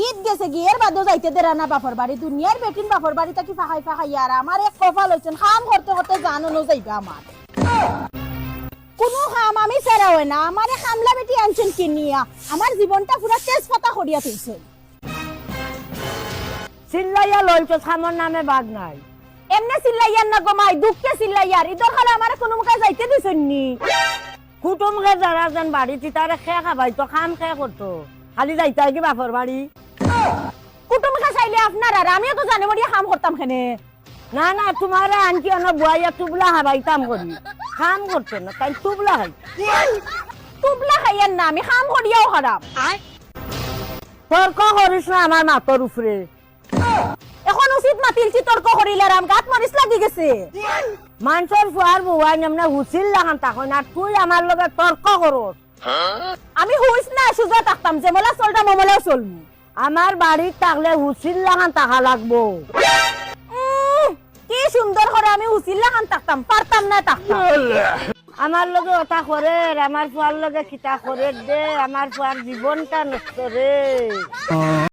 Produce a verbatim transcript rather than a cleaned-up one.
ঈদ গেছে গি, এর বাদেও যাইতে দেরা না বাপর বাড়ি। দুনিয়ার বেটিন বাপর বাড়ি থাকি ফাঁকাই ফাঁকাই আর আমার এক কপাল অইছে, কাম করতে করতে জান অনো যাইবা আমার। কুনু কাম আমি ছাড়া অয় না, আমারে কামলা বেটি আনছইন কিনিয়া, আমার জীবনটা পুরা তেজপাতা করিয়া তুলছইন। চিল্লাইয়া লইছস, কামর নামে বাগ নাই। এমনে চিল্লাইয়ার না গো মাই, দুঃখে চিল্লাইয়ার। ঈদর কালে আমারে কুনু মুখে যাইতে দিছইন নি। কুটুমকে যারা যেন বাড়িত, তারে কে খাবাইতো, কাম কে করতো? খালি যাইতায় গি বাপর বাড়ি। কুটুমকে চাইলে আপনার আর, আমিও তো জানে মরিয়া কাম করতাম কেনে। না, না, তুমারে আনকি অনো বুয়াইয়া তুবলা খাবাইতাম করি। কাম করতো না, তাই তুবলা খাই। তুবলা খাইয়ার না, আমি কাম করিয়াও খারাপ। তর্ক করিস না আমার মাতর উপরে। অখন উচিত মাতিলছি তর্ক করিলারাম, গাত মরিচ লাগি গেছে। মানষর ফুয়ার বউয়াইন এমনে হুচির লাখান থাকইন, আর তুই আমার লগে তর্ক করস। আমি হুইস না, সুজা থাকতাম, যেমলা চলতাম অমলাও চলমু। আমার বাড়িত থাকলে হুচির লাখান থাকা লাগবো। উম, কি সুন্দর করি আমি হুচির লাখান থাকতাম, পারতাম না থাকতাম। আমার লগে অতা করের, আমার ফুয়ার লগে কিতা করের দে, আমার ফুয়ার জীবনটা নষ্ট রে।